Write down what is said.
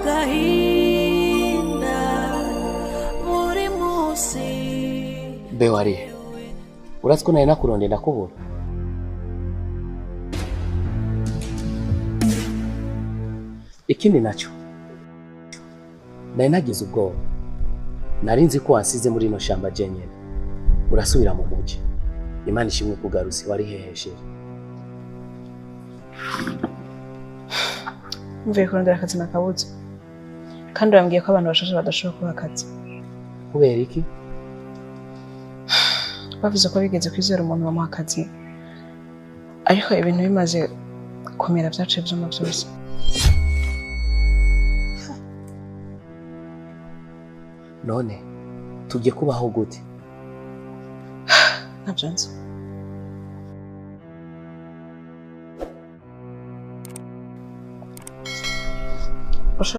Agahinda buri munsi. Mbe warihe? Urazi ko nari nakurondeye ndakubura. Ikindi nacyo, nari nagize ubwoba, nari nzi ko wansize muri ino shamba jenyine urasubira mu muji. Imana ishimwe kugarutse. Wari hehe, chérie? Mvuye kurondera akazi nakabuze, kandi bambwiye ko abantu bashashe badashobora kuba akazi. Kubera iki? Bavuze ko bigeze kwizera umuntu bamuha akazi, ariko ibintu bimaze kumera byaciye byuma byose. None tugiye kubaho gute? Ntabyo nzi.